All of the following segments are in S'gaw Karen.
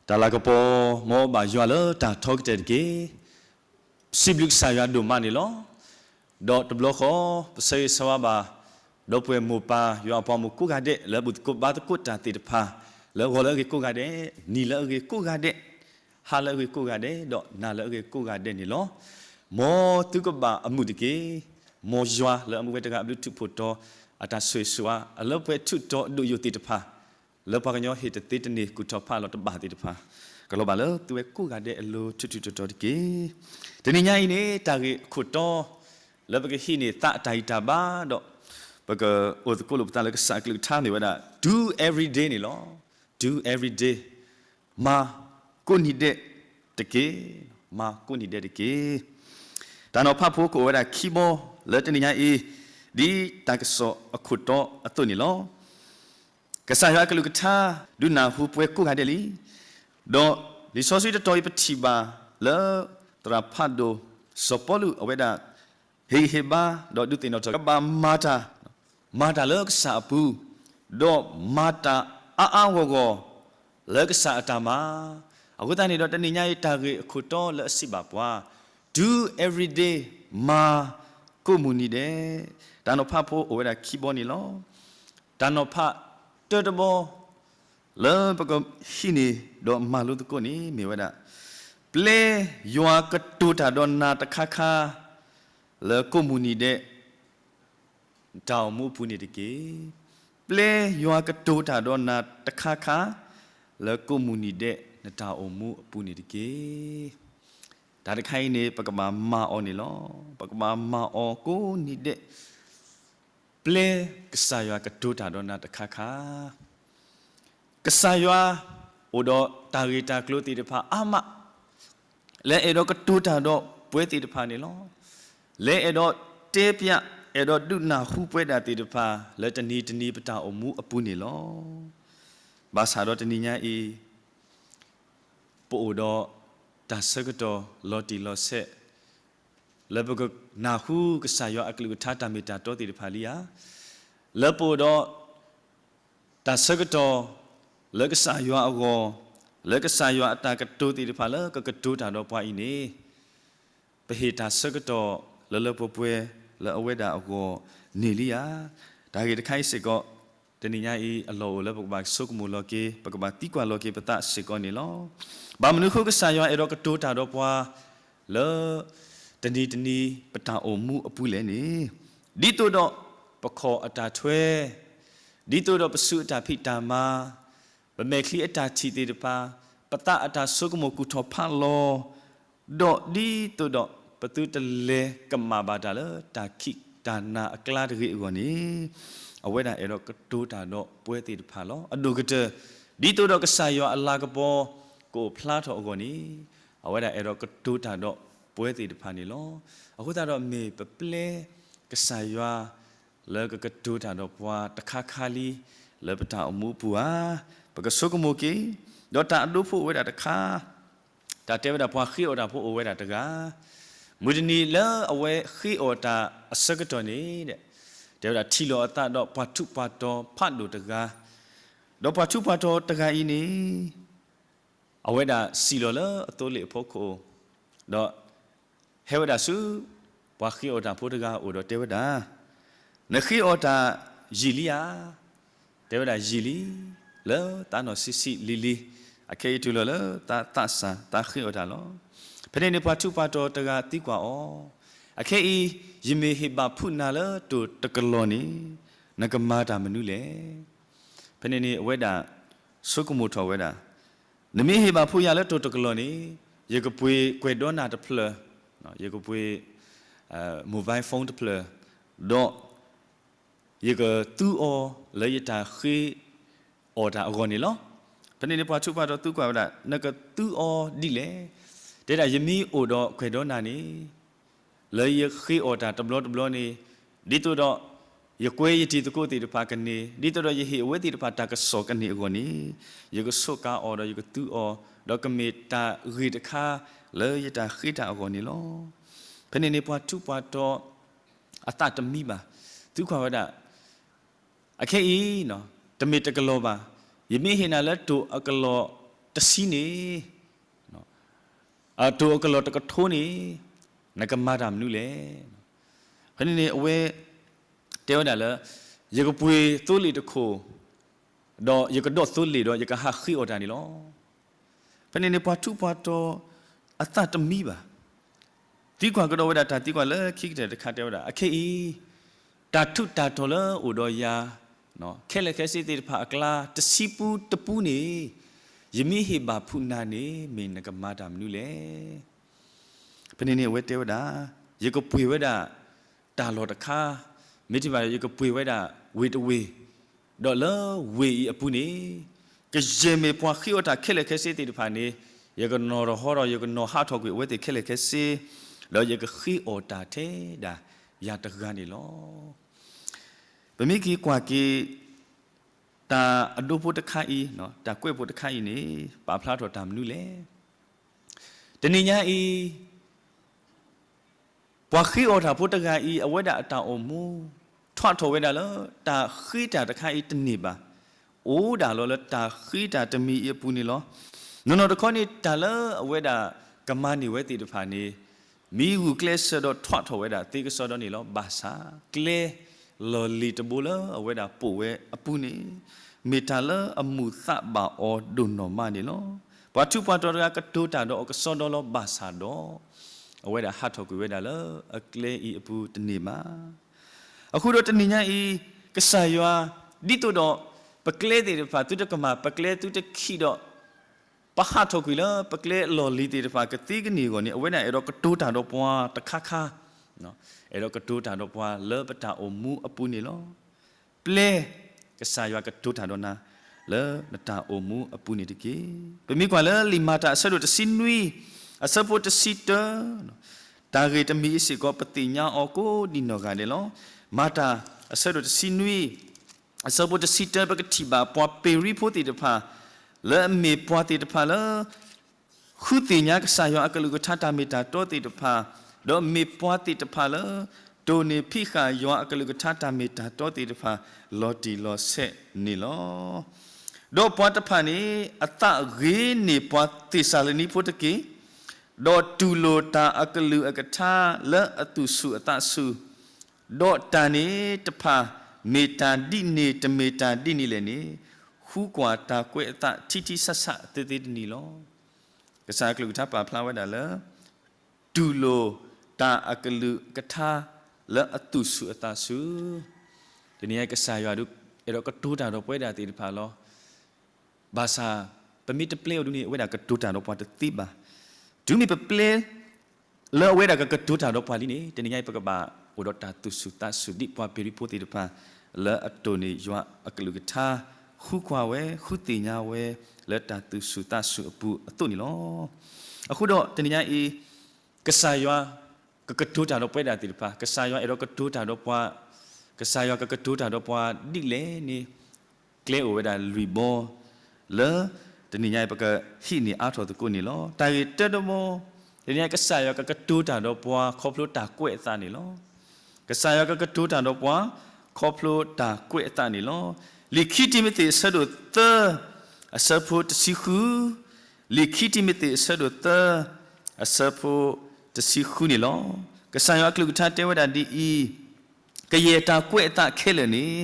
တၢ်လၤကပီၤ မ်ဘၣ်ယွၤလၢတၢ်ထီကတၢၢ်တက့ၢ်. စံးဘျုးကစၢ်ယွၤဒိၣ်မးန့ၣ်လီၤ. ဒီးတဘျီဃီ ပဆၢဂ့ၤဆၢဝါဘၣ် ဒီပုၢ်ဝဲၢ်မိၢ်ပၢ် ယွၤအပှၤမိၢ်ကိးဂၤဒဲး လၢဘူၣ်သကိးဘါသကိးတၢ်သ့ၣ်တဖၣ် လၢဂီၤလၢအဂ့ၤကိးဂၤဒဲး, နံၤလၢအဂ့ၤကိးဂၤဒဲး, ဟါလၢအဂ့ၤကိးဂၤဒဲး, ဒီးနၤလၢအဂ့ၤကိးဂၤဒဲးန့ၣ်လီၤ. မ်သုကဘၣ်အမုာ်တက့ၢ်. မ်ယွၤလၢအမူဝဲတဂၤအဘျုးထူးဖှိၣ်တီၤ အတၢ်ဆိၣ်ဂ့ၤဆိၣ်ဝါ အလၢပှဲၤထူးတီၤဒိၣ်ယိာ်သ့ၣ်တဖၣ် လၢပှၤကညီဟ့ၣ်တသ့တန့ၢ် ကူၣ်ထီၣ်ဖးလီၤတဘၣ်သ့ၣ်တဖၣ် ကလီၤဘၣ်လၢသုဝဲကိးဂၤဒဲးအလိၤ ထူးထူးတီၤတီၤတက့ၢ်. တနံၤညါအံၤန့ၣ် တၢ်ဂ့ၢ်အခိၣ်တီ လၢပကဟံးန့ၢ်သးအတၢ်ဂံၢ်တၢ်ဘါဒီး ပကအိၣ်သကိးလိာ်ပသးလၢကစၢ်အကလုၢ်ကထါမ့ၢ်ဝဲဒၣ် Do every day န့ၣ်လီၤ. Do every day မၤကိးနံၤဒဲးတက့ၢ်. မၤကိးနံၤဒဲးတက့ၢ်. တၢ်နီၤဖးဖိကအိၣ်ဝဲဒၣ်ခံဘီ လၢတနံၤညါအံၤ ဒ်တၢ်ကစီၣ်အခိၣ်တီအသိးန့ၣ်လီၤ. ကစၢ်ယွၤအကလုၢ်ကထါ ဒုးနၢ်ဟူပှၤကိးဂၤဒဲးလံ. ဒီးလံာ်စီဆှံတတီၤအံၤပထံၣ်ဘၣ်လၢ သရၣ်ဖးဒိၣ်စီၤပီလူးအဝဲဒၣ် ဟ့ၣ်ဂံၢ်ဟ့ၣ်ဘါ ဒီးဒုးသ့ၣ်နီၣ်ထီၣ် ကဘၣ်မၤတၢ်, မၤတၢ်လၢကစၢ်အပူၤ, ဒီးမၤတၢ်အါအါဂီၢ်ဂီၢ် လၢကစၢ်အတၢ်မၤ, အဃိသတးန့ၣ်ဒီးတနံၤညါအံၤတၢ်ဂ့ၢ်အခိၣ်တီလၢအစံးဘၣ်ပှၤ Do every day မၤကိးမုၢ်နံၤဒဲး, တၢ်နီၤဖးဖိအိၣ်ဝဲဒၣ်ခံဘီန့ၣ်လီၤ. တၢ်နီၤဖးတၢတဘီ လၢပကဟံးန့ၢ်ဒီးမၤလိသကိးန့ၣ်မ့ၢ်ဝဲဒၣ် ပျဲယွၤကတိၤတၢ်ဒီးနၤတခါခါ လၢကိးမုၢ်နံၤဒဲး နတၢ်အိၣ်မူအပူၤန့ၣ်တက့ၢ်. ပျဲယွၤကတိၤတၢ်ဒီးနၤတခါခါ လၢကိးမုၢ်နံၤဒဲး နတၢ်အိၣ်မူအပူၤန့ၣ်တက့ၢ်. တၢ်တခါအံၤန့ၣ် ပကဘၣ်မၤအီၤန့ၣ်လီၤ. ပကဘၣ်မၤအီၤကိးနံၤဒဲး ပျဲကစၢ်ယွၤကတိၤတၢ်ဒီးနၤတခါခါ. ကစၢ်ယွၤအိၣ်ဒီးတၢ်ဂ့ၢ်တၢ်ကျိၤသ့ၣ်တဖၣ်အါမး လၢအဲၣ်ဒိးကတိၤတၢ်ဒီးပှၤသ့ၣ်တဖၣ်န့ၣ်လီၤ. လၢအဲၣ်ဒိးတဲဖျါ အဲၣ်ဒိးဒုးနၢ်ဟူပှၤဒၣ်သ့ၣ်တဖၣ် လၢတနံၤတနံၤပတၢ်အိၣ်မူအပူၤန့ၣ်လီၤ. ဘၣ်ဆၣ်ဒီးတနံၤညါအံၤ ပအိၣ်ဒီးတၢ်ဆၢကတီၢ်လီၤတံၢ်လီၤဆဲး လၢပကနၢ်ဟူကစၢ်ယွၤအကလုၢ်ကထါတၢ်မ့ၢ်တၢ်တီသ့ၣ်တဖၣ်လံဧါ. လၢပအိၣ်ဒီးတၢ်ဆၢကတီၢ် လၢကစၢ်ယွၤအဂီၢ်, လၢကစၢ်ယွၤအတၢ်ကတိၤသ့ၣ်တဖၣ်လၢကကတိၤတၢ်ဒီးပှၤအံၤန့ၣ် ပဟ့ၣ်တၢ်ဆၢကတီၢ်လၢလၢပှဲၤပှဲၤလၢအဝဲဒၣ်အဂီၢ်န့ၣ်လံဧါ. တၢ်ဂ့ၢ်တခါအံၤစ့ၢ်ကီး တနံၤညါအံၤအလီၢ်အိၣ်လၢပကဘၣ်ဆိကမိၣ်လီၤက့ၤ ပကဘၣ်သံကွၢ်လီၤက့ၤပသးစ့ၢ်ကီးန့ၣ်လီၤ. ဘၣ်မနုၤအဃိကစၢ်ယွၤအဲၣ်ဒိးကတိၤတၢ်ဒီးပှၤ လၢ တနံၤတနံၤပတၢ်အိၣ်မူအပူၤလဲၣ်န့ၣ်, ဒ်သိးဒီးပခီၣ်အတၢ်ထွဲ, ဒ်သိးဒီးပစုအတၢ်ဖံးတၢ်မၤ, ပမဲာ်ချံအတၢ်ထံၣ်သ့ၣ်တဖၣ်, ပသးအတၢ်ဆိကမိၣ်ကူၣ်ထီၣ်ဖးလီၤ, ဒီးဒ်သိးဒီးပသုတလဲၤကမၣ်ဘၣ်တၢ်လၢတၢ်ခံးတၢ်နၤအကျါတဂ့ၤအဂီၢ်န့ၣ်, အဝဲဒၣ်အဲၣ်ဒိးကတိၤတၢ်ဒီးပှၤသ့ၣ်တဖၣ်လီၤ. အဒိၣ်ကတၢၢ် ဒ်သိးဒီးကစၢ်ယွၤအလၤကပီၤကအိၣ်ဖျါထီၣ်အဂီၢ်န့ၣ်, အဝဲဒၣ်အဲၣ်ဒိးကတိၤတၢ်ဒီးပှၤသ့ၣ်တဖၣ်န့ၣ်လီၤ. အဃိသတးဒီးမ့ၢ်ပပျဲကစၢ်ယွၤ လၢကကတိၤတၢ်ဒီးပှၤတခါခါလံ လၢပတၢ်အိၣ်မူအပူၤဧါ. ပကဆိကမိၣ်က့ၤ, ဒီးတၢ်အဒိဖိအိၣ်ဝဲဒၣ်တခါ, တၢ်တဲဝဲဒၣ်ပှၤဃ့အီၣ်တၢ်ဖိအိၣ်ဝဲဒၣ်တဂၤ, မုၢ်တနံၤလၢအဝဲဃ့အီၣ်တၢ်အဆၢကတီၢ်န့ၣ်, တဲဝဲဒၣ်ထံၣ်လိာ်အသးဒီးပှၤထူးပှၤတီၤဖးဒိၣ်တဂၤ, ဒီးပှၤထူးပှၤတီၤတဂၤအံၤန့ၣ် အဝဲဒၣ်စံၣ်လီၤလၢအသိလ့ၣ်အဖီခိၣ်, ဒီးဟဲဝဲဒၣ်ဆူ ပှၤဃ့အီၣ်တၢ်ဖိတဂၤအအိၣ်ဒီးတဲဝဲဒၣ်, နဃ့အီၣ်တၢ်ယံာ်လံဧါ. တဲဝဲဒၣ်ယံာ်လံ, လၢသးနီၢ်ဆံးဆံးလံၤလံၤ, အခဲအံၤတုၤလီၤလၢသးသးစၢ်သးဃ့အီၣ်တၢ်လီၤ. ဖဲန့ၣ်န့ၣ်ပှၤထူးပှၤတီၤတဂၤသံကွၢ်အီၤ, အခဲအံၤ ယမ့ၢ်ဟ့ၣ်ဘၣ်ဖုးနၤလၢတိၢ်တကလီၤန့ၣ်, နကမၤတၢ်မနုၤလဲၣ်. ဖဲန့ၣ်န့ၣ်အဝဲဒၣ်ဆိကမိၣ်ထီၣ်ဝဲဒၣ်, နမ့ၢ်ဟ့ၣ်ဘၣ်ဖုးယၤလၢတိၢ်တကလီၤန့ၣ်, ယကပှ့ၤကွဲးဒီနၢ်တဖျၢၣ်, ယကပှ့ၤ mobile phone တဖျၢၣ်, ဒီးယကသူအီၤလၢယတၢ်ဃ့အီၣ်တၢ်အဂီၢ်န့ၣ်လီၤ. ဖဲန့ၣ်န့ၣ် ပှၤထူးပှၤတီၤသံကွၢ်ဝဲဒၣ်, နကသူအီၤဒ်လဲၣ်. တဲဒၣ်ယမ့ၢ်အိၣ်ဒီးကွဲးဒီနၢ်န့ၣ်, လၢယဃ့အီၣ်တၢ်တဘျီတဘျီန့ၣ်, ဒ်သိးဒီး ယကွဲးယတံၤသကိးသ့ၣ်တဖၣ်ကန့ၢ်, ဒ်သိးဒီးယဟ့ၣ်အဝဲသ့ၣ်တဖၣ်တၢ်ကစီၣ်ကန့ၢ်အဂီၢ်န့ၣ်, ယကဆိးကါအီၤဒီးယကသူအီၤ, ဒီးကမ့ၢ်တၢ်ဂ့ၢ်တခါလၢယတၢ်ဃ့တၢ်အဂီၢ်န့ၣ်လီၤ. ဖဲန့ၣ်န့ၣ်ပှၤထူးပှၤတီၤ အသးတမံဘၣ်, သံကွၢ်ဝဲဒၣ်, အခဲအံၤ တမ့ၢ်တကလီၤဘၣ်, ယမ့ၢ်ဟ့ၣ်နၤလၢတိၢ်အကလီၤ တဆံန့ၣ်, အတိၢ်အကလီၢ်တကထိန့ၣ်, နကမၤတၢ်မနုၤလဲၣ်. ဖဲန့ၣ်န့ၣ် အဝဲတဲဝဲဒၣ်လၢ ယကပှ့ၤသိလ့ၣ်တခိၣ်, ဒီးယကဒိးသိလ့ၣ်ဒီးယကဟးဃ့အီၣ်တၢ်န့ၣ်လီၤ. ဖဲန့ၣ်န့ၣ် ပှၤထူးပှၤတီၤအသးတမံဘၣ်. သံကွၢ်ကဒီးဝဲဒၣ်တၢ်သံကွၢ်လၢခံကတၢၢ်တခါ တဲဝဲဒၣ်, အခဲအံၤ တၢ်ထူးတၢ်တီၤလၢအိၣ်ဒီးယၤ ခဲလၢာ်ခဲဆ့သ့ၣ်တဖၣ်အကျါ တဆံပူတပူန့ၣ် ယမ့ၢ်ဟ့ၣ်ဘၣ်ဖုးနၤန့ၣ် မ့ၢ်နကမၤတၢ်မနုၤလဲၣ်. ဖဲန့ၣ်န့ၣ် အဝဲတဲဝဲဒၣ်, ယကပှ့ၤဝဲဒၣ်တၢ်လီၢ်တခါ, မ့တမ့ၢ်ဘၣ်ဒီး ယကပှ့ၤဝဲဒၣ်ဝ့ၢ်တဝ့ၢ်, ဒီးလၢဝ့ၢ်အံၤအပူၤန့ၣ် ကယဲၢ်မ့ၢ်ပှၤဃ့အီၣ်တၢ်ခဲလၢာ်ခဲဆ့သ့ၣ်တဖၣ်န့ၣ် ယကနီၤထီၣ်ဟီထီၣ် ယကနီၤဟးထီၣ်ကွံာ်အဝဲသ့ၣ်ခဲလၢာ်ခဲဆ့, ဒီးယကဃ့အီၣ်တၢ်ထဲဒၣ်ယၤတဂၤန့ၣ်လီၤ. ပမ့ၢ်က့ၤကွၢ်က့ၤ တၢ်အဒိဖိတခါအံၤ, တၢ်ကွဲးဖိတခါအံၤန့ၣ် ပာ်ဖျါထီၣ်တၢ်မနုၤလဲၣ်. တနံၤညါအံၤ ပှၤဃ့အီၣ်တၢ်ဖိတဂၤအံၤ အဝဲဒၣ်အတၢ်အိၣ်မူ ထွးထီၣ်ဝဲဒၣ်လၢ တၢ်ဃ့တၢ်တခါအံၤတန့ၢ်ဘၣ်. အိၣ်ဒၣ်လီၤလၢတၢ်ဃ့တၢ်တမံၤအံၤအပူၤန့ၣ်လီၤ. နီၢ်နီၢ်တခီန့ၣ် တၢ်လၢအဝဲဒၣ်ကမၤန့ၢ်ဝဲသ့ၣ်တဖၣ်န့ၣ် မံၤဂုာ်ကျဲးစၢးဒီးထွးထီၣ်ဝဲဒၣ်သ့ကစီဒီန့ၣ်လီၤ. ဘၣ်ဆၣ် ကျဲလီၢ်လံၤတဘိလၢအဝဲဒၣ်ပိာ်ဝဲအပူၤန့ၣ် မ့ၢ်တၢ်လၢအမုာ်သးဘၣ်အီၤဒိၣ်နီၢ်မးန့ၣ်လီၤ. ပှၤထူးပှၤတီၤတဂၤကတိၤတၢ်ဒီးအီၤကစီဒီလီၤ. ဘၣ်ဆၣ်ဒီး အဝဲဒၣ်ဟးထီၣ်ကွံာ်ဝဲဒၣ်လၢအကျဲအံၤအပူၤတန့ၢ်ဘၣ်. အဃိဒီးတနံၤညါအံၤ ကစၢ်ယွၤ ဒ်သိးဒီး ပကျဲသ့ၣ်တဖၣ်သုတကမၣ် ပကျဲသုတခံးဒီး ပဟးထီၣ်ကွံာ်လၢပကျဲလီၢ်လံၤသ့ၣ်တဖၣ်ကသ့ကန့ၢ်အဂီၢ်န့ၣ် အဝဲဒၣ်အဲၣ်ဒိးကတိၤတၢ်ဒီးပှၤတခါခါ, အဲၣ်ဒိးကတိၤတၢ်ဒီးပှၤလၢပတၢ်အိၣ်မူအပူၤန့ၣ်လီၤ. ပျဲ ကစၢ်ယွၤကတိၤတၢ်ဒီးနၤ လၢနတၢ်အိၣ်မူအပူၤန့ၣ်တက့ၢ်. ပမ့ၢ်ကွၢ်လၢလံာ်မၤတၢ်အဆၢဒိၣ်တဆံနွံ အဆၢဖိတဆံတၢ, တၢ်ဂ့ၢ်တမံၤအံၤစ့ၢ်ကီး ပသ့ၣ်ညါအီၤကိးဒံးနီၢ်ဂၤဒဲးလီၤ. မၤတၢ်အဆၢဒိၣ်တဆံနွံ အဆၢဖိတဆံတၢ ပကထံၣ်ဘၣ်ပှၤပ့ၤရံဖိသ့ၣ်တဖၣ် လၢအမ့ၢ်ပှၤသ့ၣ်တဖၣ်လၢ ဃုသ့ၣ်ညါကစၢ်ယွၤအကလုၢ်ကထါတၢ်မ့ၢ်တၢ်တီသ့ၣ်တဖၣ်, ဒီးမ့ၢ်ပှၤသ့ၣ်တဖၣ်လၢ တိၢ်န့ၢ်ဖံးဃာ်ယွၤအကလုၢ်ကထါတၢ်မ့ၢ်တၢ်တီသ့ၣ်တဖၣ် လီၤတံၢ်လီၤဆဲးန့ၣ်လီၤ. ဒီးပှၤတဖၣ်န့ၣ် အသးဂ့ၤန့ၢ်ပှၤသ့းစၤလနံဖိတက့ၢ်, ဒီးတူၢ်လိာ်တၢ်အကလုၢ်အကထါလၢအသူၣ်ဆူၣ်အသးဆူၣ်, ဒီးတၢ်န့ၣ်တဖၣ် မ့ၢ်တၢ်ဒ်န့ၣ်တမ့ၢ်တၢ်ဒ်န့ၣ်လဲၣ်န့ၣ်, ဃုကွၢ်တၢ်ကွဲးအသးထံထံဆးဆးသ့သ့တနံၤလီၤ. ကစၢ်အကလုၢ်ကထါပာ်ဖျါဝဲဒၣ်လၢ တူၢ်လိာ်တၢ်အကလုၢ်ကထါလၢအသူၣ်ဆူၣ်အသးဆူၣ်, တနံၤညါကစၢ်ယွၤဒုး အဲၣ်ဒိးကတိၤတၢ်ဒီးပဝဲဒၣ်သ့ၣ်တဖၣ်လီၤ. ဘၣ်ဆၣ် ပမ့ၢ်တပျဲအီၤဒုးန့ၣ် အဝဲဒၣ်ကတိၤတၢ်ဒီးပှၤတသ့ဘၣ်. တုၤမ့ၢ်ပပျဲ လၢအဝဲဒၣ်ကကတိၤတၢ်ဒီးပှၤလံန့ၣ် တနံၤညါအံၤ ပကဘၣ်အိၣ်ဒီးတၢ်သူၣ်ဆူၣ်သးဆူၣ်ဒ်ပှၤပ့ၤရံဖိသ့ၣ်တဖၣ် လၢအတိၢ်န့ၢ်ယွၤအကလုၢ်ကထါ, ဃုကွၢ်ဝဲ ဃုသ့ၣ်ညါဝဲ လၢတၢ်သူၣ်ဆူၣ်သးဆူၣ်အပူၤအသိးန့ၣ်လီၤ. အဃိဒီးတနံၤညါအံၤ ကစၢ်ယွၤ ကကတိၤတၢ်ဒီးပဝဲဒၣ်သ့ၣ်တဖၣ်, ကစၢ်ယွၤအဲၣ်ဒိးကတိၤတၢ်ဒီးပှၤ, ကစၢ်ယွၤကကတိၤတၢ်ဒီးပှၤဒ်လဲၣ်န့ၣ် ကျဲအိၣ်ဝဲဒၣ်လွံၢ်ဘီ လၢ တနံၤညါအံၤ ပကဟံးန့ၢ်အါထီၣ်သကိးန့ၣ်လီၤ. တၢ်ဂ့ၢ်တၢတဘီ, တနံၤညါအံၤ ကစၢ်ယွၤကကတိၤတၢ်ဒီးပှၤခီဖျိတၢ်ကွဲးအသးန့ၣ်လီၤ. ကစၢ်ယွၤကကတိၤတၢ်ဒီးပှၤ ခီဖျိတၢ်ကွဲးအသးန့ၣ်လီၤ. လံာ်ခံတံၤမသ့းအဆၢဒိၣ်သၢ အဆၢဖိတဆံဃု, လံာ်ခံတံၤမသ့းအဆၢဒိၣ်သၢ အဆၢဖိတဆံဃုန့ၣ်လီၤ. ကစၢ်ယွၤအကလုၢ်ကထါတဲဝဲဒၣ်ဒ်အံၤ, ကယဲၢ်တၢ်ကွဲးအသးခဲလၢာ်န့ၣ်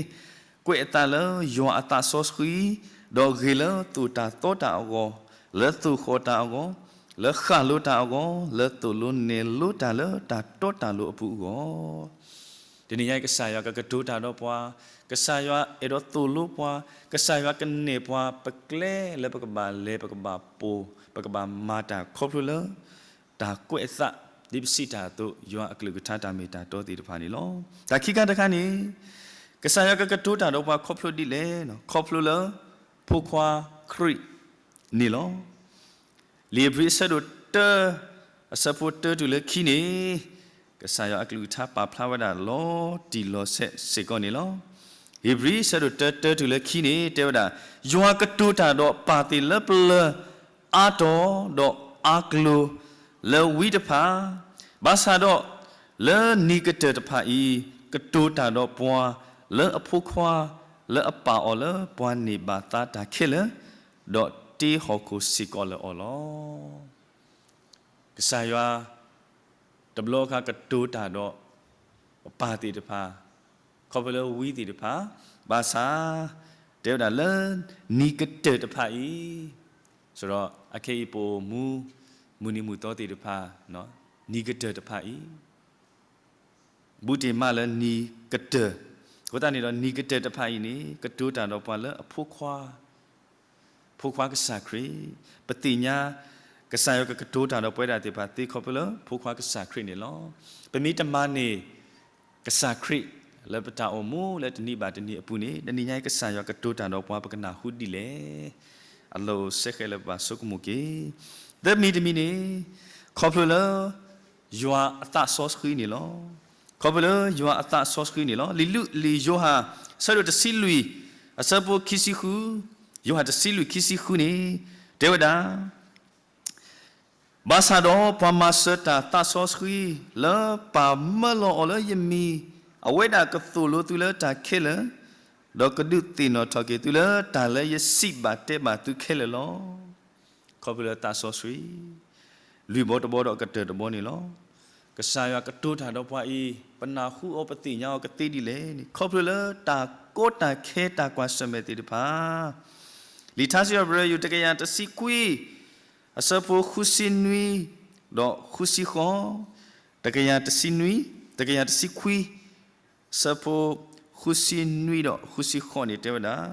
ကွဲးအသးလၢယွၤအသးစီဆှံ, ဒီးဂ့ၤလၢသိၣ်တၢ်သီတၢ်အဂီၢ်, လၢသိၣ်ဃီၣ်တၢ်အဂီၢ်, လၢသိၣ်လိနဲၣ်လိတၢ်လၢတၢ်တီတၢ်လိၤအပူၤအဂီၢ်. တနံၤညါအံၤ ကစၢ်ယွၤကကတိၤတၢ်ဒီးပှၤ, ကစၢ်ယွၤအဲၣ်ဒိးသိၣ်လိပှၤ, ကစၢ်ယွၤကနဲၣ်ပှၤ ပကျဲလၢပကဘၣ်လဲၤ ပကဘၣ်ပိာ် ပကဘၣ်မၤတၢ်ခီဖျိလၢ တၢ်ကွဲးအသး ဒ်ပစံးတၢ်အသိး ယွၤအကလုၢ်ကထါတၢ်မ့ၢ်တၢ်တီသ့ၣ်တဖၣ်န့ၣ်လီၤ. တၢ်ခံခါတခါန့ၣ် ကစၢ်ယွၤကကတိၤတၢ်ဒီးပှၤခီဖျိဒ်လဲၣ်, ခီဖျိလၢ ဖိခွါခရံာ်န့ၣ်လီၤ. လံာ်ဧ့ၤဘြံၤအဆၢဒိၣ်တၢ အဆၢဖိတၢတုၤလၢခံန့ၣ် ကစၢ်ယွၤအကလုၢ်ကထါပာ်ဖျါဝဲဒၣ်လီၤတံၢ်လီၤဆဲးစ့ၢ်ကီးန့ၣ်လီၤ. ဧ့ၤဘြံၤအဆၢဒိၣ်တၢ တၢတုၤလၢခံန့ၣ် တဲဝဲဒၣ်, ယွၤကတိၤတၢ်ဒီးပၢ်သ့ၣ်လၢပျၢၤ အါတီၤဒီးအါကျိၤလၢဝံတဖၣ်, ဘၣ်ဆၣ်ဒီး လၢနံၤကတၢၢ်တဖၣ်အံၤ ကတိၤတၢ်ဒီးပှၤလၢအဖိခွါ လၢအပာ်အီၤလၢပှၤန့ၢ်ဘၣ်သါတၢ်ခဲလၢာ်, ဒီး တ့ဟီၣ်ခိၣ်စ့ၢ်ကီးလၢအီၤလီၤ. ကစၢ်ယွၤ တဘျီအခါကတိၤတၢ်ဒီး ပပၢ်သ့ၣ်တဖၣ်, ခီဖျိလၢဝံသ့ၣ်တဖၣ်, ဘၣ်ဆၣ် တဲဝဲဒၣ်လၢ နံၤကတၢၢ်တဖၣ်အံၤ, ဆိုတော့ အခဲအံၤပအိၣ်မူ မုၢ်နံၤမုၢ်သီသ့ၣ်တဖၣ်, နံၤကတၢၢ်တဖၣ်အံၤ ဘူးတ့ၢ်မးလၢနံၤကတၢၢ်, အဃိသတးန့ၣ်ဒီး နံၤကတၢၢ်တဖၣ်အံၤန့ၣ် ကတိၤတၢ်ဒီးပှၤလၢအဖိခွါ, ဖိခွါကစၢ်ခရံာ်, ပသ့ၣ်ညါ ကစၢ်ယွၤကကတိၤတၢ်ဒီးပဝဲဒၣ်သ့ၣ်တဖၣ်သ့ခီဖျိလၢဖိခွါကစၢ်ခရံာ်န့ၣ်လီၤ. ပမ့ၢ်တမၤန့ၢ် ကစၢ်ခရံာ် လၢပတၢ်အိၣ်မူလၢတနံၤဘၣ်တနံၤအပူၤန့ၣ် တနံၤညါအံၤကစၢ်ယွၤကတိၤတၢ်ဒီးပှၤပကနၢ်ဟူဒ်လဲၣ်. အလီၢ်အိၣ်စဲဃဲလၢပဘၣ်ဆိကမိၣ်က့ၤ, သၢမံၤတမံၤန့ၣ် ခီဖျိလၢ ယွၤအသးစီဆှံန့ၣ်လီၤ. ခီဖျိလၢယွၤအသးစီဆှံန့ၣ်လီၤ. လံာ်လူး လံာ်ယိၤဟၣ် အဆၢဒိၣ်တဆံလွံၢ် အဆၢဖိခံဆံဃု, ယိၤဟၣ်တဆံလွံၢ်ခံဆံဃုန့ၣ် တဲဝဲဒၣ် ဘၣ်ဆၣ်ဒီးပှၤမၤစၢၤတၢ်သးစီဆှံ လၢပၢ်မၢလီၤအီၤလၢယမံၤ, အဝဲဒၣ်ကသိၣ်လိသုလၢတၢ်ခဲလၢာ်, ဒီးကဒုးသ့ၣ်နီၣ်ထီၣ်က့ၤသုလၢတၢ်လၢယစံးဘၣ်တဲဘၣ်သုခဲလၢာ်လီၤ. ခီဖျိလၢသးစီဆှံ လွံၢ်ဘီတဘီဒီးအကတၢၢ်တဘီန့ၣ်လီၤ. ကစၢ်ယွၤကတိၤတၢ်ဒီးပှၤအံၤ ပနၢ်ဟူအီၤပသ့ၣ်ညါအီၤကသ့ဒ်လဲၣ်န့ၣ် ခီဖျိလၢတၢ်ကီတၢ်ခဲတၢ်ကွၢ်ဆၢၣ်မဲာ်သ့ၣ်တဖၣ် လံာ်ထါစံးထီၣ်ပတြၢၤ တကယၤတဆံခွံ အဆၢဖိဃုဆံနွံ ဒီးဃုဆံဃိး, တကယၤတဆံနွံ, တကယၤတဆံခွံ အဆၢဖိဃုဆံနွံဒီးဃုဆံဃိးန့ၣ်တဲဝဲဒၣ်,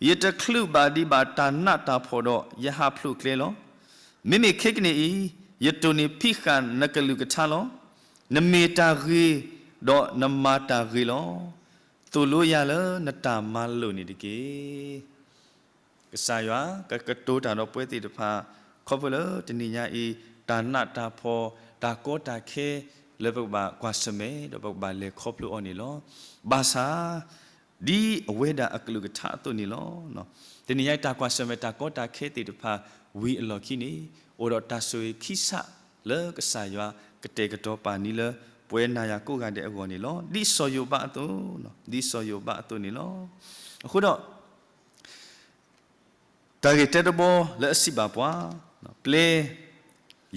ယတချုးဘၣ်ဒံးဘၣ်တၢ်နးတၢ်ဖှီၣ်ဒီး ယဟးဖျိးကျဲလီၤ. မ့မ့ၢ်ခဲကနံၣ်အံၤ ယတိၢ်န့ၢ်ဖံးဃာ်နကလုၢ်ကထါလီၤ. နမ့ၢ်တၢ်ဂ့ၤ, ဒီးနမၤတၢ်ဂ့ၤလီၤ. သိၣ်လိယၤလၢနတၢ်မၤလိာ်န့ၣ်တက့ၢ်. ကစၢ်ယွၤ ကကတိၤတၢ်ဒီးပဝဲသ့ၣ်တဖၣ် ခီဖျိလၢတနံၤညါအံၤ တၢ်နးတၢ်ဖှီၣ် တၢ်ကီတၢ်ခဲ လၢပကဘၣ်ကွၢ်ဆၢၣ်မဲာ် ဒီးပကဘၣ်လဲၤခီဖျိအီၤန့ၣ်လီၤ. ဘၣ်ဆၣ် ဒ်အဝဲဒၣ်အကလုၢ်ကထါအသိးန့ၣ်လီၤ. တနံၤညါအံၤ တၢ်ကွၢ်ဆၢၣ်မဲာ်တၢ်ကီတၢ်ခဲသ့ၣ်တဖၣ် ဝံၤအလီၢ်ခံန့ၣ် အိၣ်ဒီးတၢ်ဆိၣ်ဂ့ၤခံဆၣ်လၢကစၢ်ယွၤကတဲာ်ကတီၤပာ်န့ၢ်လၢ ပဝဲနၤယၤကိးဂၤဒဲးအဂီၢ်န့ၣ်လီၤ. ဒ်စီၤယိၤဘးအသိး, ဒ်စီၤယိၤဘးအသိးန့ၣ်လီၤ. အဃိဒီး တၢ်ဂ့ၢ်တၢတဘီလၢအစံးဘၣ်ပှၤ, ပျဲ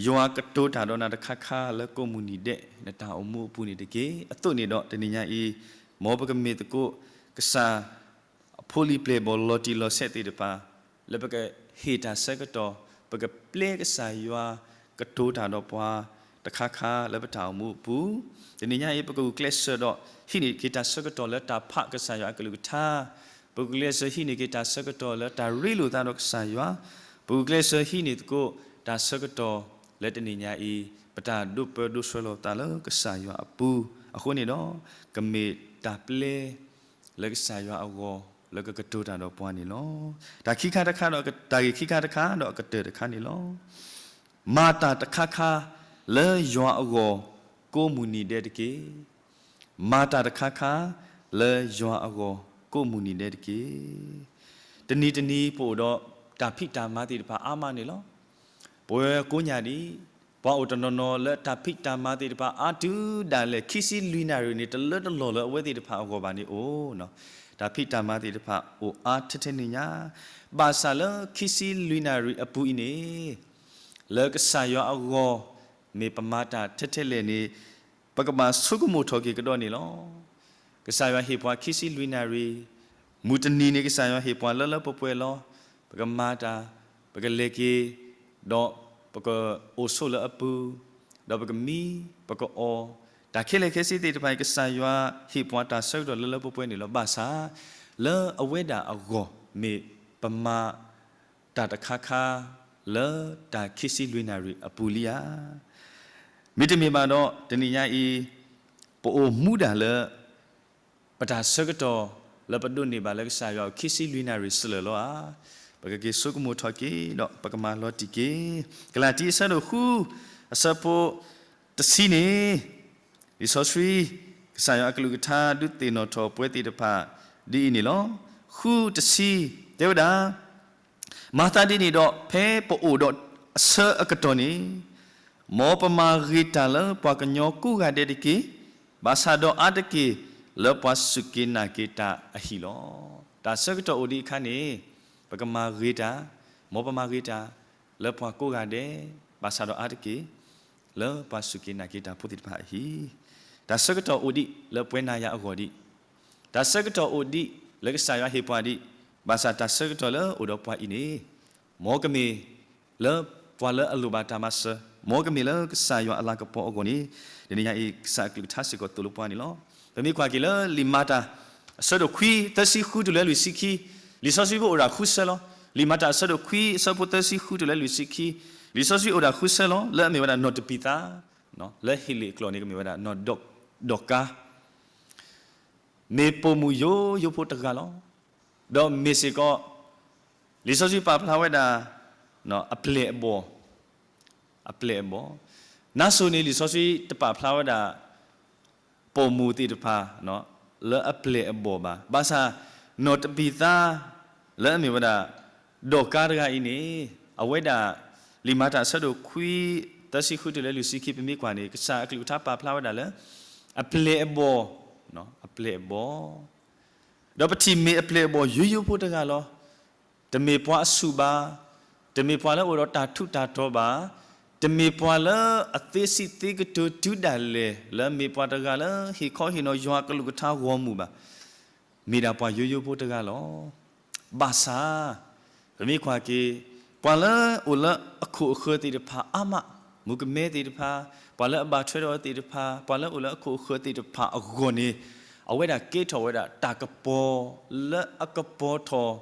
ယွၤကတိၤတၢ်ဒီးနၤတခါခါလၢကိးမုၢ်နံၤဒဲး နတၢ်အိၣ်မူအပူၤန့ၣ်တက့ၢ်. အသိးန့ၣ်ဒီးတနံၤညါအံၤ မ်ပကမ့ၢ်သကိး ကစၢ် အဖိလံၤပျဲၢ်ဘီၣ်လီၤတံၢ်လီၤဆဲးသ့ၣ်တဖၣ် လၢပကဟ့ၣ်တၢ်ဆၢကတီၢ် ပကပျဲကစၢ်ယွၤကတိၤတၢ်ဒီးပှၤတခါခါလၢပတၢ်အိၣ်မူအပူၤ, တနံၤညါအံၤ ပကဂုာ်ကျဲးစၢးဒီးဟံးန့ၢ်က့ၤတၢ်ဆၢကတီၢ်လၢတၢ်ဖးကစၢ်ယွၤအကလုၢ်ကထါ, ပကဂုာ်ကျဲးစၢးဟံးန့ၢ်က့ၤတၢ်ဆၢကတီၢ်လၢတၢ်ရ့လိာ်သးဒီးကစၢ်ယွၤ, ပကဂုာ်ကျဲးစၢးဟံးန့ၢ်သကိးတၢ်ဆၢကတီၢ်လၢတနံၤညါအံၤ ပတၢ်ဒိးပၢဒိးဆှၢလီၤသးလၢကစၢ်ယွၤအပူၤ, အဃိန့ၣ်ဒီး ကမ့ၢ်တၢ်ပျဲ လၢကစၢ်ယွၤအဂီၢ် လၢကကတိၤတၢ်ဒီးပှၤန့ၣ်လီၤ. တၢ်ခံခါတခါဒီး တၢ်ဂ့ၢ်ခံခါတခါဒီးအကတၢၢ်တခါန့ၣ်လီၤ. မၤတၢ်တခါခါ လၢယွၤအဂီၢ် ကိးမုၢ်နံၤဒဲးတက့ၢ်. မၤတၢ်တခါခါ လၢယွၤအဂီၢ် ကိးမုၢ်နံၤဒဲးတက့ၢ်. တနံၤတနံၤပအိၣ်ဒီးတၢ်ဖံးတၢ်မၤသ့ၣ်တဖၣ်အါမးန့ၣ်လီၤ. ပဝဲကိးညါဒံး ပှၤအိၣ်တနီၤနီၤလၢတၢ်ဖံးတၢ်မၤသ့ၣ်တဖၣ်အါတုၤဒၣ်လဲာ် ခံဆံလွံၢ်နၣ်ရံၣ်န့ၣ် တလၢတလီၢ်လၢအဝဲသ့ၣ်တဖၣ်အဂီၢ်ဘၣ်န့ၣ်အိၣ်, တၢ်ဖံးတၢ်မၤသ့ၣ်တဖၣ်အိၣ်အါထဲထဲန့ၣ်ညါ, ဘၣ်ဆၣ်လၢခံဆံလွံၢ်နၣ်ရံၣ်အပူၤအံၤန့ၣ် လၢကစၢ်ယွၤအဂီၢ် မ့ၢ်ပမၤတၢ်ထဲထဲလဲၣ်န့ၣ် ပကဘၣ်ဆိကမိၣ်ထီၣ်က့ၤကဒီးန့ၣ်လီၤ. ကစၢ်ယွၤဟ့ၣ်ပှၤခံဆံလွံၢ်နၣ်ရံၣ်, မုၢ်တနံၤန့ၣ် ကစၢ်ယွၤဟ့ၣ်ပှၤလၢလၢပှဲၤပှဲၤလီၤ. ပကမၤတၢ်, ပကလဲၤက့ၤ, ဒီးပကအိၣ်ဆိးလၢအပူၤ, ဒီးပကမံ, ပကအီၣ်, တၢ်ခဲလၢာ်ခဲဆ့သ့ၣ်တဖၣ်အံၤ ကစၢ်ယွၤဟ့ၣ်ပှၤတၢ်ဆၢကတီၢ်လၢလၢပှဲၤပှဲၤန့ၣ်လီၤ. ဘၣ်ဆၣ် လၢအဝဲဒၣ်အဂီၢ်မ့ၢ်ပမၤ တၢ်တခါခါ လၢတၢ်ခံဆံလွံၢ်နၣ်ရံၣ်အပူၤလံဧါ. မ့တမ့ၢ်ဘၣ်ဒီး တနံၤညါအံၤ ပအိၣ်မူဒၣ်လၢ ပတၢ်ဆၢကတီၢ်လၢပဒိးန့ၢ်ဘၣ်လၢကစၢ်ယွၤအအိၣ် ခံဆံလွံၢ်နၣ်ရံၣ်စလၢၣ်လီၤဧါ. ပကက့ၤဆိကမိၣ်ထီၣ်က့ၤ ဒီးပကမၤလီၤတံၢ်က့ၤ. ကလၤတံ အဆၢဒိၣ်ဃု အဆၢဖိ တဆံန့ၣ် လံာ်စီဆှံ ကစၢ်ယွၤအကလုၢ်ကထါဒုးသ့ၣ်နီၣ်ထီၣ်ပဝဲသ့ၣ်တဖၣ် ဒ်အံၤန့ၣ်လီၤ. ဃုတဆံ တဲဝဲဒၣ်, မၤသးဒ်န့ၣ်ဒီး ဖဲပအိၣ်ဒီးအဆၢအကတီၢ်န့ၣ် မ်ပမၤဂ့ၤတၢ်လၢပှၤကညီကိးဂၤဒဲးတက့ၢ်. ဘၣ်ဆၣ်ဒီးအါတက့ၢ် လၢပှၤစူၢ်က့ၤနာ်က့ၤတၢ်အဟံၣ်လီၤ. တၢ်ဆၢကတီၢ်အိၣ်ဒံးအခါန့ၣ် ပကမၤဂ့ၤတၢ်, မ်ပမၤဂ့ၤတၢ်လၢပှၤကိးဂၤဒဲး, ဘၣ်ဆၣ်ဒီးအါတက့ၢ် လၢပှၤစူၢ်က့ၤနာ်က့ၤတၢ်ဖိသ့ၣ်တဖၣ်အဟံၣ်, တၢ်ဆၢကတီၢ်အိၣ်ဒံးလၢပဝဲနၤယၤအဂီၢ်ဒံး, တၢ်ဆၢကတီၢ်အိၣ်ဒံးလၢကစၢ်ယွၤဟ့ၣ်ပှၤဒံး, ဘၣ်ဆၣ်တၢ်ဆၢကတီၢ်လၢအိၣ်ဒီးပှၤအံၤန့ၣ် မ်ကမ့ၢ်လၢပှၤလၢအလိၣ်ဘၣ်တၢ်မၤစၢၤ, မ်ကမ့ၢ်လၢကစၢ်ယွၤအလၤကပီၤအဂီၢ်န့ၣ်, တနံၤညါအံၤ ကစၢ်အကလုၢ်ကထါစ့ၢ်ကီးသိၣ်လိပှၤန့ၣ်လီၤ. ပမ့ၢ်ကွၢ်က့ၤလၢလံာ်မၤတၢ် အဆၢဒိၣ်ခွံ သၢဆံဃုတုၤလၢလွံၢ်ဆံခံ, လံာ်စီဆှံဖိအိၣ်ဒၣ်ဃုဆၢလီၤ. လံာ်မၤတၢ်အဆၢဒိၣ်ခွံ အဆၢဖိသၢဆံဃုတုၤလၢလွံၢ်ဆံခံ, လံာ်စီဆှံအိၣ်ဒၣ်ဃုဆၢလီၤ. လၢအမ့ၢ်ဝဲဒၣ်နီၢ်တပံၤသါ, လၢဟ့လ့ၣ်အကျိာ်န့ၣ် ကမ့ၢ်ဝဲဒၣ်နီၢ်ဒီးကါ မ့ၢ်ပိာ်မုၣ်ယိယိဖိတဂၤလီၤ. ဒီးမ့ၢ်စ့ၢ်ကီး လံာ်စီဆှံပာ်ဖျါဝဲဒၣ် အပျဲၢ်အဘီၣ်, အပျဲၢ်အဘီၣ်, နါစိၤန့ၣ် လံာ်စီဆှံတပာ်ဖျါဝဲဒၣ် ပိာ်မုၣ်သ့ၣ်တဖၣ် လၢအပျဲၢ်အဘီၣ်ဘၣ်. ဘၣ်ဆၣ် နီၢ်တပံၤသါ လၢအမ့ၢ်ဝဲဒၣ် ဒီးကါတဂၤအံၤန့ၣ် အဝဲဒၣ် လံာ်မၤတၢ်အဆၢဒိၣ်ခွံ သၢဆံဃုတုၤလၢလွံၢ်ဆံခံ ပမ့ၢ်ကွၢ်န့ၣ် ကစၢ်အကလုၢ်ကထါပာ်ဖျါဝဲဒၣ်လၢ အပျဲၢ်အဘီၣ်, အပျဲၢ်အဘီၣ်, ဒီးပထံၣ်မ့ၢ်အပျဲၢ်အဘီၣ်ယိယိဖိတဂၤလီၤ. တမ့ၢ်ပှၤအဆူၣ်ဘၣ်, တမ့ၢ်ပှၤလၢအိၣ်ဒီးတၢ်ထူးတၢ်တီၤဘၣ်, တမ့ၢ်ပှၤလၢအသ့စံးသ့ကတိၤတုၤဒၣ်လဲာ် လၢမ့ၢ်ပှၤတဂၤလၢဟ့ၣ်ခီဟ့ၣ်နီၤယွၤအကလုၢ်ကထါဂီၢ်မုၢ်ဘၣ်. မ့ၢ်ဒၣ်ပှၤယိယိဖိတဂၤလီၤ. ဘၣ်ဆၣ် ပမ့ၢ်ကွၢ်က့ၤ ပှၤလၢအိၣ်လၢအခိၣ်အဃၢၤသ့ၣ်တဖၣ်အါမး, မုၣ်ကမဲသ့ၣ်တဖၣ်, ပှၤလၢအဘၣ်ထွဲဒီးသ့ၣ်တဖၣ်, ပှၤလၢအိၣ်လၢအခိၣ်အဃၢၤသ့ၣ်တဖၣ်အဂီၢ်န့ၣ် အဝဲဒၣ်ကဲထီၣ်ဝဲဒၣ်တၢ်ကပီၤ လၢအကပီၤထီၣ်,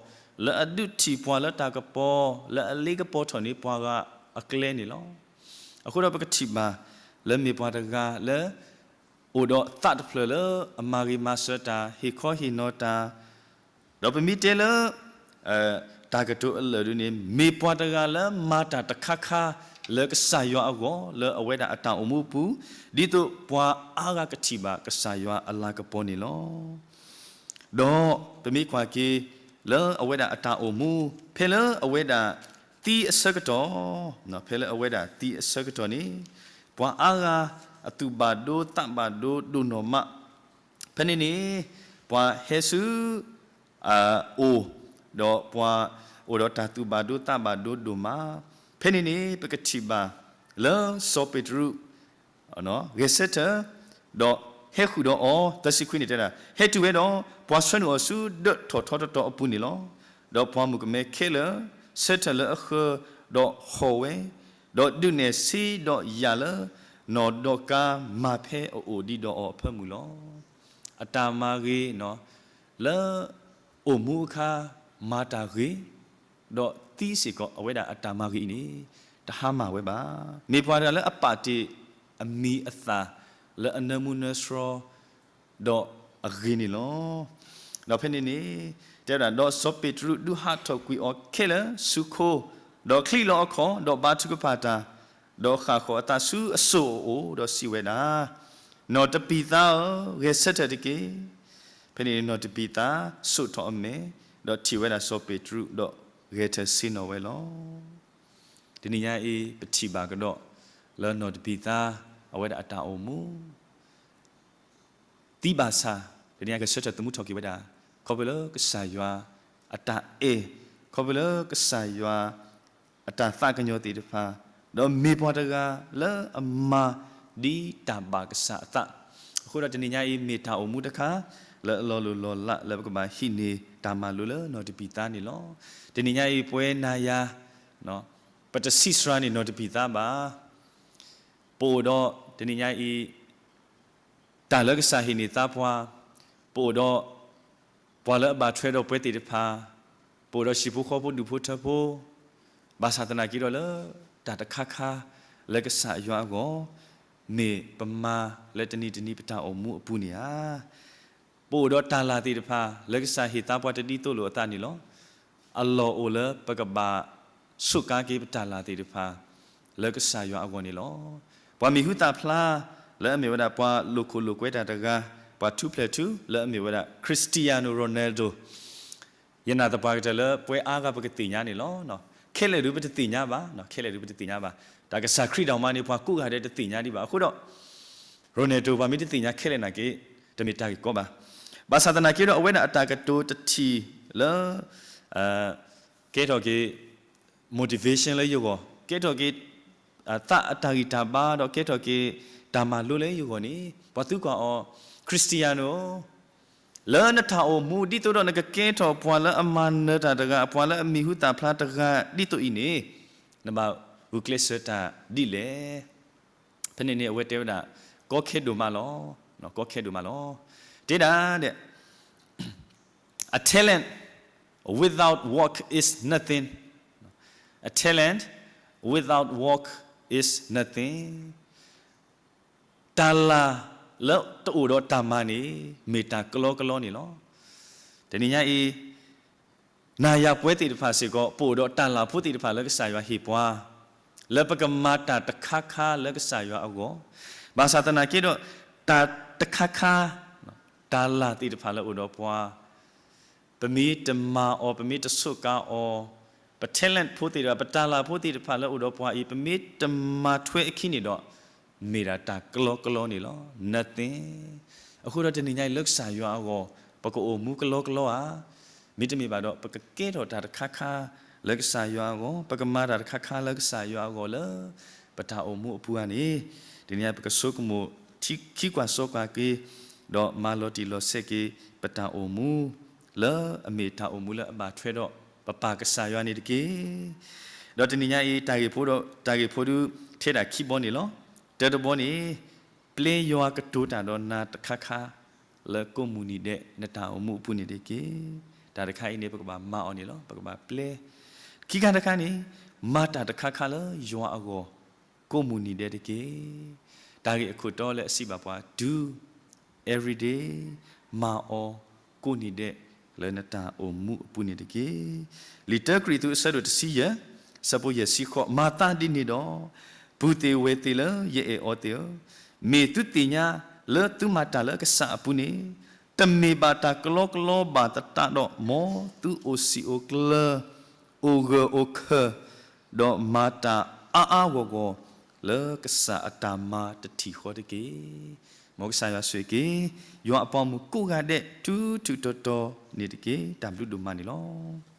လၢအဒုးထံၣ်ပှၤလၢတၢ်ကပီၤ, လၢအလ့ကပီၤထီၣ်န့ၢ်ပှၤဂၤအကျဲန့ၣ်လီၤ. အဃိဒီးပကထံၣ်ဘၣ် လၢမ့ၢ်ပှၤတဂၤလၢ အိၣ်ဒီးသးတဖျၢၣ်လၢအမၤဂ့ၤမၤစၢၤတၢ်, ဟ့ၣ်ခီဟ့ၣ်နီၤတၢ်, ဒီးပမ့ၢ်တဲလၢ တၢ်ကတိၤအလၢာ်ဒ်န့ၣ် မ့ၢ်ပှၤတဂၤလၢမၤတၢ်တခါခါ လၢကစၢ်ယွၤအဂီၢ် လၢအဝဲဒၣ်အတၢ်အိၣ်မူအပူၤ, ဒ်သိးပှၤအါဂၤကထံၣ်ဘၣ်ကစၢ်ယွၤအလၤကပီၤန့ၣ်လီၤ. ဒီးပမ့ၢ်ကွၢ်က့ၤ လၢအဝဲဒၣ်အတၢ်အိၣ်မူ ဖဲလၢအဝဲဒၣ်သံအဆၢကတီၢ်, ဖဲလၢအဝဲဒၣ်သံအဆၢကတီၢ်န့ၣ် ပှၤအါဂၤအသူၣ်ဘၣ်ဒိသးဘၣ်ဒိဒိၣ်နီၢ်မး, ဖဲန့ၣ်န့ၣ် ပှၤဟဲဆူ အအိၣ်, ဒီးပှၤအိၣ်ဒီးတၢ်သူၣ်ဘၣ်ဒိသးဘၣ်ဒိဒိၣ်မး, ဖဲန့ၣ်န့ၣ် ပကထံၣ်ဘၣ်လၢစီၤပ့းတရူး ဂဲၤဆၢထၢၣ်, ဒီးဟဲဃုာ်ဒီးအီၤ, သၢဆံခွံန့ၣ်တဲဒၣ်, ဟဲတုၤဝဲဒီး ပှၤဆှၢနုာ်အီၤဆူဒၢးထီၣ်ထီတတီၤအပူၤန့ၣ်လီၤ. ဒီးပှၤမုၣ်ကမဲခဲလၢာ် ဆၢထၢၣ်လၢအဃၢၤ, ဒီးဟီၣ်ဝဲ, ဒီးဒုးနဲၣ်ဆ့ဒီးယာ်လၢ နီၢ်ဒီကါမၤဖဲအအိၣ်ဒံးဒီးအီၤအဖၢမုၢ်လီၤ. အတၢ်မၤဂ့ၤ လၢအိၣ်မူအခါ မၤတၢ်ဂ့ၤ, ဒီးသံစ့ၢ်ကီး အဝဲဒၣ်အတၢ်မၤဂ့ၤအံၤန့ၣ် တဟါမၢ်ဝဲဘၣ်. မ့ၢ်ပှၤတဂၤလၢအပာ်တ့ၢ်အမံၤအသၣ် လၢအနၢမူနၢဆှီ ဒီးအဂ့ၤန့ၣ်လီၤ. ဒီးဖဲန့ၣ်န့ၣ် တဲဝဲဒၣ်, ဒီးစီၤပ့းတရူးဒုးဟးထီၣ်ကွံာ်အီၤခဲလၢာ်ဆူခိ, ဒီးချံးလီၤအခီၣ်, ဒီးဘါထုကဖၣ်တၢ်, ဒီးဃၣ်ဃီၤအသးဆူအစိၣ်အအိၣ်, ဒီးစံးဝဲဒၣ်, နီၢ်တပံၤသါဧၢ, ဂဲၤဆၢထၢၣ်တက့ၢ်. ဖဲန့ၣ်နီၢ်တပံၤသါ စိာ်ထီၣ်အမဲာ်, ဒီးထံၣ်ဝဲဒၣ်စီၤပ့းတရူး, ဒီးဂဲၤထၢၣ်ဆ့ၣ်နီၤဝဲလီၤ. တနံၤညါအံၤ ပထံၣ်ဘၣ်ကဒီး လၢနီၢ်တပံၤသါ အဝဲဒၣ်အတၢ်အိၣ်မူ သံဘၣ်ဆၣ်, တနံၤညါကဆၢထၢၣ်သမူထီၣ်က့ၤဝဲဒၣ်, ခီဖျိလၢကစၢ်ယွၤအတၢ်အဲၣ်, ခီဖျိလၢကစၢ်ယွၤအတၢ်သးကညီၤသ့ၣ်တဖၣ်, ဒီးမ့ၢ်ပှၤတဂၤလၢအမၤဒ်တၢ်ဘၣ်ကစၢ်အသး, အဃိဒီးတနံၤညါအံၤ မ့ၢ်တၢ်အိၣ်မူတခါ လၢအလီၤလိၢ်လီၤလး လၢပကဘၣ်ဟံးန့ၢ်တၢ်မၤလိလၢနီၢ်တပံၤသါန့ၣ်လီၤ. တနံၤညါအံၤ ပဝဲနၤယၤ ပတဆံးစှၤန့ၢ်နီၢ်တပံၤသါဘၣ်. ပအိၣ်ဒီးတနံၤညါအံၤ တၢ်လၢကစၢ်ဟ့ၣ်န့ၢ်သါပှၤ, ပအိၣ်ဒီး ပှၤလၢအဘၣ်ထွဲဒီးပှၤသ့ၣ်တဖၣ်, ပအိၣ်ဒီးဟံၣ်ဖိဃီဖိဒူၣ်ဖိထၢဖိ, ဘၣ်ဆၣ်သနာ်က့ဒီးလၢ တၢ်တခါခါလၢကစၢ်ယွၤအဂီၢ် မ့ၢ်ပမၤလၢတနံၤတနံၤပတၢ်အိၣ်မူအပူၤန့ၣ်ဧါ. ပအိၣ်ဒီးတၢ်လၢ်သ့ၣ်တဖၣ် လၢကစၢ်ဟ့ၣ်သါပှၤတဒ်သိးလိာ်အသးန့ၣ်လီၤ. အလီၢ်အိၣ်လၢပကဘၣ် စူးကါက့ၤပတၢ်လၢ်သ့ၣ်တဖၣ် လၢကစၢ်ယွၤအဂီၢ်န့ၣ်လီၤ. ပှၤမံၤဟူသၣ်ဖျါ လၢအမ့ၢ်ဝဲဒၣ်ပှၤလိာ်ခိၣ်လိာ်ကွဲတၢ်တဂၤ, ပှၤထူးဖျဲးထူ လၢအမ့ၢ်ဝဲဒၣ် Cristiano Ronaldo ယနာ်သပှၢ်ကတၢၢ်လၢပဝဲအါဂၤပကသ့ၣ်ညါန့ၣ်လီၤ. ခဲလၢာ်ဒုးပတသ့ၣ်ညါဘၣ်, ခဲလၢာ်ဒုးပတသ့ၣ်ညါဘၣ်. တၢ်ကစၢ်ခရံာ်ဒၣ်မးန့ၣ် ပှၤကိးဂၤဒဲးတသ့ၣ်ညါဒံးဘၣ်. အဃိဒီး Ronaldo ပှၤမ့ၢ်တသ့ၣ်ညါခဲလၢာ်နာ်က့ တမ့ၢ်တၢ်ဂ့ၢ်ကီဘၣ်. ဘၣ်ဆၣ်သနာ်က့ဒီး အဝဲဒၣ်အတၢ်ကတိၤတထံၣ်လၢ ကဲထီၣ်က့ၤ motivation လၢယဂီၢ်, ကဲထီၣ်က့ၤ သးအတၢ်ဂံၢ်တၢ်ဘါ ဒီးကဲထီၣ်က့ၤတၢ်မၤလိလၢယဂီၢ်န့ၣ် ပှၤသံကွၢ်အီၤ, Christian ဧၢ, လၢနတၢ်အိၣ်မူ ဒ်သိးဒီးနကကဲထီၣ်ပှၤလၢအမၤနၢၤတၢ်တဂၤ, ပှၤလၢအမံၤဟူသၣ်ဖျါတဂၤဒ်သိးအံၤန့ၣ်, နဘၣ်ဂုာ်ကျဲးစၢးတၢ်ဒ်လဲၣ်. ဖဲန့ၣ်န့ၣ် အဝဲတဲဝဲဒၣ်, ကီခဲဒိၣ်မးလီၤ. ကီခဲဒိၣ်မးလီၤ. တဲဒၣ်ဒဲး A talent without work is nothing. A talent without work is nothing. တၢ်လၤလၢတအိၣ်ဒီးတၢ်မၤန့ၣ် မ့ၢ်တၢ်ကလီကလီန့ၣ်လီၤ. တနံၤညါအံၤ နၤယၤပဝဲသ့ၣ်တဖၣ်စ့ၢ်ကီး ပအိၣ်ဒီးတၢ်လၤဖိသ့ၣ်တဖၣ်လၢကစၢ်ယွၤဟ့ၣ်ပှၤ လၢပကမၤတၢ်တခါခါလၢကစၢ်ယွၤအဂီၢ်, ဘၣ်ဆၣ်သနာ်က့ဒီး တၢ်တခါခါ တၢ်လၤသ့ၣ်တဖၣ်လၢအိၣ်ဒီးပှၤ ပမ့ၢ်တမၤအီၤ, ပမ့ၢ်တဆိးကါအီၤ, ပ talent ဖိသ့ၣ်တဖၣ်, ပတၢ်လၤဖိသ့ၣ်တဖၣ်လၢအိၣ်ဒီးပှၤအံၤ ပမ့ၢ်တမၤထွဲအခံန့ၣ်ဒီး မ့ၢ်ဒၣ်တၢ်ကလီကလီန့ၣ်လီၤ. Nothing. အဃိဒီးတနံၤညါအံၤလၢကစၢ်ယွၤအဂီၢ် ပကအိၣ်မူကလီကလီဧါ. မ့တမ့ၢ်ဘၣ်ဒီး ပကကဲထီၣ်တၢ်တခါခါလၢကစၢ်ယွၤအဂီၢ်, ပကမၤတၢ်တခါခါလၢကစၢ်ယွၤအဂီၢ်လၢ ပတၢ်အိၣ်မူအပူၤဧါန့ၣ်, တနံၤညါပကဆိကမိၣ် ထံခံကွၢ်စီကွၢ်က့ၤ, ဒီးမၤလီၤတံၢ်လီၤဆဲးက့ၤ ပတၢ်အိၣ်မူ လၢအမ့ၢ်တၢ်အိၣ်မူလၢအဘၣ်ထွဲဒီး ပပၢ်ကစၢ်ယွၤန့ၣ်တက့ၢ်. ဒီးတနံၤညါအံၤ တၢ်ဂ့ၢ်ဖိဒီး တၢ်ဂ့ၢ်ဖိဒုးထဲဒၣ်ခံဘီန့ၣ်လီၤ. တၢတဘီန့ၣ် ပျဲယွၤကတိၤတၢ်ဒီးနၤတခါခါ လၢကိးမုၢ်နံၤဒဲး နတၢ်အိၣ်မူအပူၤန့ၣ်တက့ၢ်. တၢ်တခါအံၤန့ၣ် ပကဘၣ်မၤအီၤန့ၣ်လီၤ. ပကဘၣ်ပျဲ ခံခါတခါန့ၣ် မၤတၢ်တခါခါလၢယွၤအဂီၢ် ကိးမုၢ်နံၤဒဲးတက့ၢ်. တၢ်ဂ့ၢ်အခိၣ်တီလၢအစံးဘၣ်ပှၤ do every day, မၤအီၤကိးနံၤဒဲး လၢနတၢ်အိၣ်မူအပူၤန့ၣ်တက့ၢ်. လံာ်တၢကရံၣ်သူးအဆၢဒိၣ်တဆံယဲၢ် ဆၢဖိယဲၢ်ဆံဃိး, မၤသးဒ်န့ၣ်ဒီး ပုၢ်သ့ၣ်ဝဲၢ်သ့ၣ်လၢယအဲၣ်အီၤသ့ၣ်ဧၢ, မ့ၢ်သုသ့ၣ်ညါလၢသုမၤတၢ်လၢကစၢ်အပူၤန့ၣ် တမ့ၢ်ဘၣ်တၢ်ကလီကလီဘၣ်သတးဒီး မ်သုအိၣ်စံာ်အိၣ်ကျၢၤ အိၣ်ဂၢၢ်အိၣ်ခၢၣ် ဒီးမၤတၢ်အါအါဂီၢ်ဂီၢ် လၢကစၢ်အတၢ်မၤတထံၣ်ဃီတက့ၢ်. မ်ကစၢ်ယွၤဆိၣ်ဂ့ၤက့ၤ ယွၤအပှၤမုၣ်ကိးဂၤဒဲး ထူထူတီတီန့ၣ်တက့ၢ်. တၢ်ဘျုးဒိၣ်မးန့ၣ်လီၤ.